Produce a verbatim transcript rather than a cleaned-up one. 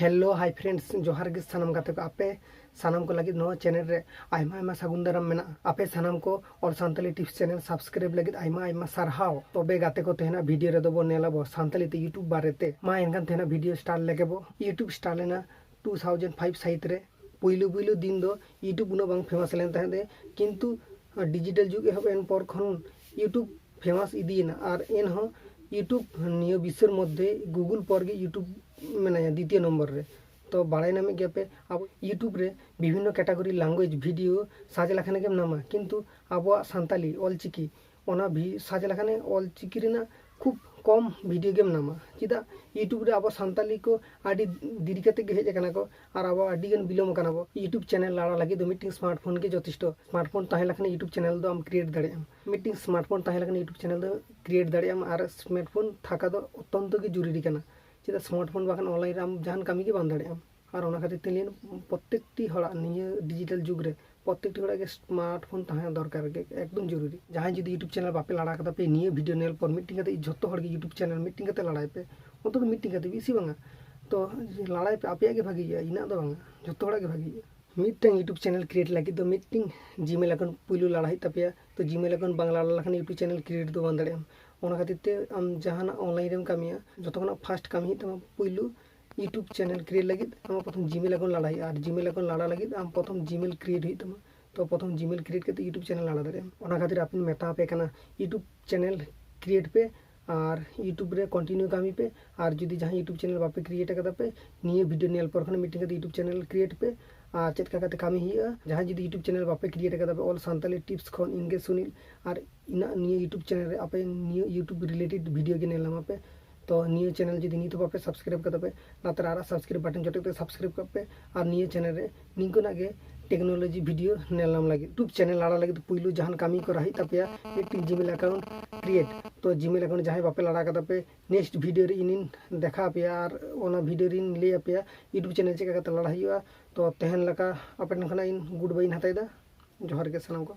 Hello, hi friends, ᱡᱚᱦᱟᱨ ᱜᱮ ᱥᱟᱱᱟᱢ ᱜᱟᱛᱮ ᱠᱚ᱾ ᱟᱯᱮ ᱥᱟᱱᱟᱢ ᱠᱚ ᱞᱟᱹᱜᱤᱫ ᱱᱚᱣᱟ ᱪᱮᱱᱮᱞ ᱨᱮ ᱟᱭᱢᱟ ᱟᱭᱢᱟ ᱥᱟᱹᱜᱩᱱ ᱫᱟᱨᱟᱢ ᱢᱮᱱᱟᱜᱼᱟ᱾ ᱟᱯᱮ ᱥᱟᱱᱟᱢ ᱠᱚ ᱚᱞ ᱥᱟᱱᱛᱟᱲᱤ ᱴᱤᱯᱥ ᱪᱮᱱᱮᱞ ᱥᱟᱵᱥᱠᱨᱟᱭᱤᱵ ᱞᱟᱹᱜᱤᱫ ᱟᱭᱢᱟ ᱟᱭᱢᱟ ᱥᱟᱨᱦᱟᱣ᱾ ᱛᱚᱵᱮ ᱜᱟᱛᱮ ᱠᱚ, ᱛᱮᱦᱮᱧᱟᱜ ᱵᱷᱤᱰᱤᱭᱳ ᱨᱮᱫᱚ ᱵᱚ ᱧᱮᱞ ᱟᱵᱚ ᱥᱟᱱᱛᱟᱲᱤ ᱛᱮ ᱭᱩᱴᱩᱵᱽ ᱵᱟᱨᱮᱛᱮ᱾ ᱢᱟ ᱮᱱᱠᱷᱟᱱ ᱛᱮᱦᱮᱧᱟᱜ ᱵᱷᱤᱰᱤᱭᱳ ᱥᱴᱟᱨᱴ ᱞᱮᱜᱮ ᱵᱚ᱾ ᱭᱩᱴᱩᱵᱽ ᱥᱴᱟᱨᱴ ᱞᱮᱱᱟ ᱴᱩ ᱛᱷᱟᱣᱡᱮᱱᱰ ᱯᱷᱟᱭᱤᱵᱷ ᱥᱟᱹᱦᱤᱛ ᱨᱮ᱾ ᱯᱩᱭᱞᱩ ᱯᱩᱭᱞᱩ ᱫᱤᱱ ᱫᱚ ᱭᱩᱴᱩᱵᱽ ᱩᱱᱟᱹᱜ ᱵᱟᱝ ᱯᱷᱮᱢᱟᱥ ᱞᱮᱱ ᱛᱟᱦᱮᱸᱫ ᱮ, ᱠᱤᱱᱛᱩ ᱰᱤᱡᱤᱴᱟᱞ ᱡᱩᱜᱽ ᱮᱦᱚᱵ ᱮᱱ ᱯᱚᱨ ᱠᱷᱚᱱ ᱭᱩᱴᱩᱵᱽ ᱯᱷᱮᱢᱟᱥ ᱤᱫᱤᱭᱮᱱᱟ᱾ ᱟᱨ ᱮᱱᱦᱚᱸ ᱭᱩᱴᱩᱵᱽ ᱱᱤᱭᱟᱹ ᱵᱤᱥᱥᱚᱨ ᱢᱚᱫᱽᱫᱷᱮ ᱜᱩᱜᱩᱞ ᱯᱚᱨ ᱜᱮ ᱭᱩᱴᱩᱵᱽ ᱢᱮᱱᱟᱭᱟ ᱫᱤᱛᱤᱭᱚ ᱱᱚᱢᱵᱚᱨ ᱨᱮ᱾ ᱛᱚ ᱵᱟᱲᱟᱭ ᱧᱟᱢᱮᱫ ᱜᱮᱭᱟ ᱯᱮ, ᱟᱵᱚ ᱭᱩᱴᱩᱵᱽ ᱨᱮ ᱵᱤᱵᱷᱤᱱᱱᱚ ᱠᱮᱴᱟᱜᱚᱨᱤ ᱞᱟᱝᱜᱩᱭᱮᱡᱽ ᱵᱷᱤᱰᱤᱭᱳ ᱥᱟᱨᱪ ᱞᱮᱠᱷᱟᱱ ᱜᱮᱢ ᱧᱟᱢᱟ, ᱠᱤᱱᱛᱩ ᱟᱵᱚᱣᱟᱜ ᱥᱟᱱᱛᱟᱞᱤ ᱚᱞᱪᱤᱠᱤ ᱚᱱᱟ ᱵᱷᱤ- ᱥᱟᱨᱪ ᱞᱮᱠᱷᱟᱱ ᱚᱞᱪᱤᱠᱤ ᱨᱮᱱᱟᱜ ᱠᱷᱩᱵ ᱠᱚᱢ ᱵᱷᱤᱰᱤᱭᱳ ᱜᱮᱢ ᱧᱟᱢᱟ᱾ ᱪᱮᱫᱟᱜ? ᱭᱩᱴᱩᱵᱽ ᱨᱮ ᱟᱵᱚ ᱥᱟᱱᱛᱟᱞᱤ ᱠᱚ ᱟᱹᱰᱤ ᱫᱮᱨᱤ ᱠᱟᱛᱮ ᱜᱮ ᱦᱮᱡ ᱟᱠᱟᱱᱟ ᱠᱚ, ᱟᱨ ᱟᱵᱚ ᱟᱹᱰᱤ ᱜᱟᱱ ᱵᱤᱞᱚᱢ ᱟᱠᱟᱱᱟ ᱵᱚ᱾ ᱭᱩᱴᱩᱵᱽ ᱪᱮᱱᱮᱞ ᱞᱟᱲᱟ ᱞᱟᱹᱜᱤᱫ ᱫᱚ ᱢᱤᱫᱴᱮᱱ ᱥᱢᱟᱨᱴ ᱯᱷᱳᱱ ᱜᱮ ᱡᱚᱛᱷᱮᱥᱴᱚ᱾ ᱥᱢᱟᱨᱴ ᱯᱷᱳᱱ ᱛᱟᱦᱮᱸ ᱞᱮᱠᱷᱟᱱ ᱭᱩᱴᱩᱵᱽ ᱪᱮᱱᱮᱞ ᱫᱚ ᱟᱢ ᱠᱨᱤᱭᱮᱴ ᱫᱟᱲᱮᱭᱟᱜ ᱟᱢ᱾ ᱢᱤᱫᱴᱮᱱ ᱥᱢᱟᱨᱴ ᱯᱷᱳᱱ ᱛᱟᱦᱮᱸ ᱞᱮᱠᱷᱟᱱ ᱭᱩᱴᱩᱵᱽ ᱪᱮᱱᱮᱞ ᱫᱚ ᱠᱨᱤᱭᱮᱴ ᱫᱟᱲᱮᱭᱟᱜ ᱟᱢ, ᱟᱨ ᱥᱢᱟᱨᱴ ᱯᱷᱳᱱ ᱛᱷᱟᱠᱟ ᱫᱚ ᱚᱛᱛᱚᱱᱛᱚ ᱜᱮ ᱡᱚᱨᱩᱨᱤ ᱠᱟᱱᱟ᱾ ᱪᱮᱫᱟᱜ? ᱥᱢᱟᱨᱴ ᱯᱷᱳᱱ ᱵᱟᱠᱷᱟᱱ ᱚᱱᱞᱟᱭᱤᱱ ᱨᱮ ᱟᱢ ᱡᱟᱦᱟᱱ ᱠᱟᱹᱢᱤ ᱜᱮ ᱵᱟᱝ ᱫᱟᱲᱮᱭᱟᱜ ᱟᱢ᱾ ᱟᱨ ᱚᱱᱟ ᱠᱷᱟᱹᱛᱤᱨ ᱛᱮ ᱞᱟᱹᱭᱟ, ᱯᱨᱚᱛᱛᱮᱠᱴᱤ ᱦᱚᱲᱟᱜ ᱱᱤᱭᱟᱹ ᱰᱤᱡᱤᱴᱟᱞ ᱡᱩᱜᱽ ᱨᱮ ᱯᱨᱚᱛᱛᱮᱠᱴᱤ ᱦᱚᱲᱟᱜ ᱜᱮ ᱥᱢᱟᱨᱴ ᱯᱷᱳᱱ ᱛᱟᱦᱮᱸ ᱫᱚᱨᱠᱟᱨ ᱜᱮ, ᱮᱠᱫᱚᱢ ᱡᱚᱨᱩᱨᱤ᱾ ᱡᱟᱦᱟᱸᱭ ᱡᱩᱫᱤ ᱭᱩᱴᱩᱵᱽ ᱪᱮᱱᱮᱞ ᱵᱟᱯᱮ ᱞᱟᱲᱟ ᱠᱟᱫᱟ ᱯᱮ, ᱱᱤᱭᱟᱹ ᱵᱷᱤᱰᱤᱭᱳ ᱧᱮᱞ ᱯᱚᱨ ᱢᱤᱫᱴᱮᱱ ᱠᱟᱛᱮ ᱡᱷᱚᱛᱚ ᱦᱚᱲ ᱜᱮ ᱭᱩᱴᱩᱵᱽ ᱪᱮᱱᱮᱞ ᱢᱤᱫᱴᱮᱱ ᱠᱟᱛᱮ ᱞᱟᱲᱟᱭ ᱯᱮ, ᱚᱱᱛᱚᱛᱚ ᱢᱤᱫᱴᱮᱱ ᱠᱟᱛᱮ, ᱵᱮᱥᱤ ᱵᱟᱝᱟ᱾ ᱛᱚ ᱞᱟᱲᱟᱭ ᱯᱮ, ᱟᱯᱮᱭᱟᱜ ᱜᱮ ᱵᱷᱟᱜᱮ ᱦᱩᱭᱩᱜᱼᱟ, ᱤᱧᱟᱹᱜ ᱫᱚ ᱵᱟᱝᱟ, ᱡᱷᱚᱛᱚ ᱦᱚᱲᱟᱜ ᱜᱮ ᱵᱷᱟᱜᱮ ᱦᱩᱭᱩᱜᱼᱟ᱾ ᱢᱤᱫᱴᱟᱝ ᱭᱩᱴᱩᱵᱽ ᱪᱮᱱᱮᱞ ᱠᱨᱤᱭᱮᱴ ᱞᱟᱹᱜᱤᱫ ᱫᱚ ᱢᱤᱫᱴᱮᱱ ᱡᱤᱢᱮᱞ ᱟᱠᱟᱣᱩᱱᱴ ᱯᱩᱭᱞᱩ ᱞᱟᱲᱟ ᱦᱩᱭᱩᱜ ᱛᱟᱯᱮᱭᱟ᱾ ᱛᱚ ᱡᱤᱢᱮᱞ ᱟᱠᱟᱣᱩᱱᱴ ᱵᱟᱝ ᱞᱟᱲᱟ ᱞᱮᱠᱷᱟᱱ ᱭᱩᱴᱩᱵᱽ ᱪᱮᱱᱮᱞ ᱠᱨᱤᱭᱮᱴ ᱫᱚ ᱵᱟᱝ ᱫᱟᱲᱮᱭᱟᱜ ᱟᱢ᱾ ᱚᱱᱟ ᱠᱷᱟᱹᱛᱤᱨ ᱛᱮ ᱟᱢ ᱡᱟᱦᱟᱱᱟᱜ ᱚᱱᱞᱟᱭᱤᱱ ᱨᱮᱢ ᱠᱟᱹᱢᱤᱭᱟ, ᱡᱚᱛᱚ ᱠᱷᱚᱱᱟᱜ ᱯᱷᱟᱥᱴ ᱠᱟᱹᱢᱤ ᱦᱩᱭᱩᱜ ᱛᱟᱢᱟ ᱯᱩᱭᱞᱩ ᱭᱩᱴᱩᱵᱽ ᱪᱮᱱᱮᱞ ᱠᱨᱤᱭᱮᱴ ᱞᱟᱹᱜᱤᱫ ᱟᱢᱟᱜ ᱯᱨᱚᱛᱷᱚᱢ ᱡᱤᱢᱮᱞ ᱟᱠᱟᱣᱩᱱᱴ ᱞᱟᱲᱟ ᱦᱩᱭᱩᱜᱼᱟ, ᱟᱨ ᱡᱤᱢᱮᱞ ᱟᱠᱟᱣᱩᱱᱴ ᱞᱟᱲᱟ ᱞᱟᱹᱜᱤᱫ ᱟᱢ ᱯᱨᱚᱛᱷᱚᱢ ᱡᱤᱢᱮᱞ ᱠᱨᱤᱭᱮᱴ ᱦᱩᱭᱩᱜ ᱛᱟᱢᱟ᱾ ᱛᱚ ᱯᱨᱚᱛᱷᱚᱢ ᱡᱤᱢᱮᱞ ᱠᱨᱤᱭᱮᱴ ᱠᱟᱛᱮ ᱭᱩᱴᱩᱵᱽ ᱪᱮᱱᱮᱞ ᱞᱟᱲᱟ ᱫᱟᱲᱮᱭᱟᱜ ᱟᱢ᱾ ᱚᱱᱟ ᱠᱷᱟᱹᱛᱤᱨ ᱟᱯᱮᱧ ᱢᱮᱛᱟ ᱟᱯᱮ ᱠᱟᱱᱟ, ᱭᱩᱴᱩᱵᱽ ᱪᱮᱱᱮᱞ ᱠᱨᱤᱭᱮᱴ ᱯᱮ ᱟᱨ ᱭᱩᱴᱩᱵᱽ ᱨᱮ ᱠᱚᱱᱴᱤᱱᱤᱭᱩ ᱠᱟᱹᱢᱤ ᱯᱮ᱾ ᱟᱨ ᱡᱩᱫᱤ ᱡᱟᱦᱟᱸᱭ ᱭᱩᱴᱩᱵᱽ ᱪᱮᱱᱮᱞ ᱵᱟᱯᱮ ᱠᱨᱤᱭᱮᱴ ᱟᱠᱟᱫᱟ ᱯᱮ, ᱱᱤᱭᱟᱹ ᱵᱷᱤᱰᱤᱭᱳ ᱧᱮᱞ ᱯᱚᱨ ᱠᱷᱚᱱ ᱢᱤᱫᱴᱮᱱ ᱠᱟᱛᱮ ᱭᱩᱴᱩᱵᱽ ᱪᱮᱱᱮᱞ ᱠᱨᱤᱭᱮᱴ ᱯᱮ ᱟᱨ ᱪᱮᱫ ᱞᱮᱠᱟ ᱠᱟᱛᱮ ᱠᱟᱹᱢᱤ ᱦᱩᱭᱩᱜᱼᱟ᱾ ᱡᱟᱦᱟᱸᱭ ᱡᱩᱫᱤ ᱭᱩᱴᱩᱵᱽ ᱪᱮᱱᱮᱞ ᱵᱟᱯᱮ ᱠᱨᱤᱭᱮᱴ ᱟᱠᱟᱫᱟ ᱯᱮ, ᱚᱞ ᱥᱟᱱᱛᱟᱞᱤ ᱴᱤᱯᱥ ᱠᱷᱚᱱ ᱤᱧ ᱜᱮ ᱥᱩᱱᱤᱞ, ᱟᱨ ᱤᱧᱟᱹᱜ ᱱᱤᱭᱟᱹ ᱭᱩᱴᱩᱵᱽ ᱪᱮᱱᱮᱞ ᱨᱮ ᱟᱯᱮ ᱱᱤᱭᱟᱹ ᱭᱩᱴᱩᱵᱽ ᱨᱤᱞᱮᱴᱮᱰ ᱵᱷᱤᱰᱤᱭᱳ ᱜᱮ ᱧᱮᱞ ᱧᱟᱢᱟ ᱯᱮ᱾ ᱛᱚ ᱱᱤᱭᱟᱹ ᱪᱮᱱᱮᱞ ᱡᱩᱫᱤ ᱱᱤᱛ ᱦᱚᱸ ᱵᱟᱯᱮ ᱥᱟᱵᱥᱠᱨᱟᱭᱤᱵ ᱠᱟᱫᱟ ᱯᱮ, ᱞᱟᱛᱟᱨ ᱟᱨᱟᱜ ᱥᱟᱵᱥᱠᱨᱟᱭᱤᱵ ᱵᱟᱴᱚᱱ ᱡᱚᱴᱮᱫ ᱠᱟᱛᱮ ᱥᱟᱵᱥᱠᱨᱟᱭᱤᱵ ᱠᱟᱜ ᱯᱮ᱾ ᱟᱨ ᱱᱤᱭᱟᱹ ᱪᱮᱱᱮᱞ ᱨᱮ ᱱᱤᱝᱠᱟᱹᱱᱟᱜ ᱜᱮ ᱴᱮᱠᱱᱳᱞᱚᱡᱤ ᱵᱷᱤᱰᱤᱭᱳ ᱧᱮᱞ ᱧᱟᱢ ᱞᱟᱹᱜᱤᱫ᱾ ᱭᱩᱴᱩᱵᱽ ᱪᱮᱱᱮᱞ ᱞᱟᱲᱟ ᱞᱟᱹᱜᱤᱫ ᱯᱩᱭᱞᱩ ᱡᱟᱦᱟᱱ ᱠᱟᱹᱢᱤ ᱠᱚᱨᱟᱣ ᱦᱩᱭᱩᱜ ᱛᱟᱯᱮᱭᱟ, ᱢᱤᱫᱴᱤᱡ ᱡᱤᱢᱮᱞ ᱟᱠᱟᱣᱩᱱᱴ ᱠᱨᱤᱭᱮᱴ᱾ ᱛᱚ ᱡᱤᱢᱮᱞ ᱟᱠᱟᱣᱩᱱᱴ ᱡᱟᱦᱟᱸᱭ ᱵᱟᱯᱮ ᱞᱟᱲᱟ ᱠᱟᱫᱟ ᱯᱮ, ᱱᱮᱠᱥᱴ ᱵᱷᱤᱰᱤᱭᱳ ᱨᱮ ᱤᱧᱤᱧ ᱫᱮᱠᱷᱟᱣ ᱟᱯᱮᱭᱟ ᱟᱨ ᱚᱱᱟ ᱵᱷᱤᱰᱤᱭᱳ ᱨᱮᱧ ᱞᱟᱹᱭ ᱟᱯᱮᱭᱟ ᱭᱩᱴᱩᱵᱽ ᱪᱮᱱᱮᱞ ᱪᱮᱫ ᱞᱮᱠᱟ ᱠᱟᱛᱮ ᱞᱟᱲᱟ ᱦᱩᱭᱩᱜᱼᱟ᱾ ᱛᱚ ᱛᱮᱦᱮᱧ ᱞᱮᱠᱟ ᱟᱯᱮ ᱴᱷᱮᱱ ᱠᱷᱚᱱᱟᱜ ᱤᱧ ᱜᱩᱰ ᱵᱟᱭ ᱤᱧ ᱦᱟᱛᱟᱣ ᱮᱫᱟ᱾ ᱡᱚᱦᱟᱨ ᱜᱮ ᱥᱟᱱᱟᱢ ᱠᱚ᱾